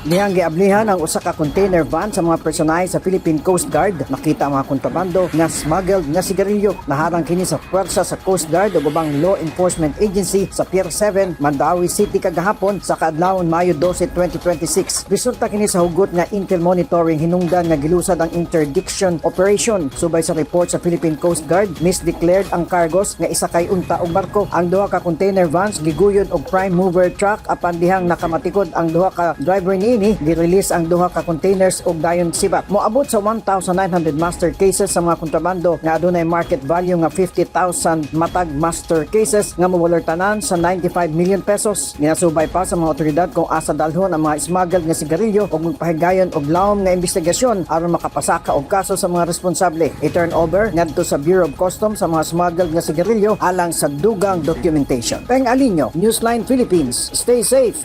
Dihang giablihan ang usa ka container van sa mga personahe sa Philippine Coast Guard. Nakita ang mga kontrabando nga smuggled nga sigarilyo. Naharang kini sa puwersa sa Coast Guard ug ubang law enforcement agency sa Pier 7, Mandaue City kagahapon sa kaadlawon Mayo 12, 2026. Resulta kini sa hugot nga intel monitoring hinungdan nga gilusad ang interdiction operation. Subay sa report sa Philippine Coast Guard, misdeclared ang cargos nga isakay unta og barko. Ang duha ka container vans giguyod og prime mover truck, apan dihang nakamatikod ang duha ka driver niini, gi-release ang duha ka containers og dayon sibak. Moabot sa 1,900 master cases sa mga kontrabando nga adunay market value nga 50,000 matag master cases nga mobalor tanan sa 95 million pesos. Ginasubay pa sa mga otoridad kung asa dalhon ang mga smuggled nga sigarilyo ug magpahigayon og lawom nga investigasyon aron makapasaka og kaso sa mga responsable. I-turn over ngadto sa Bureau of Customs sa mga smuggled nga sigarilyo alang sa dugang documentation. Peng Alinio, Newsline Philippines. Stay safe.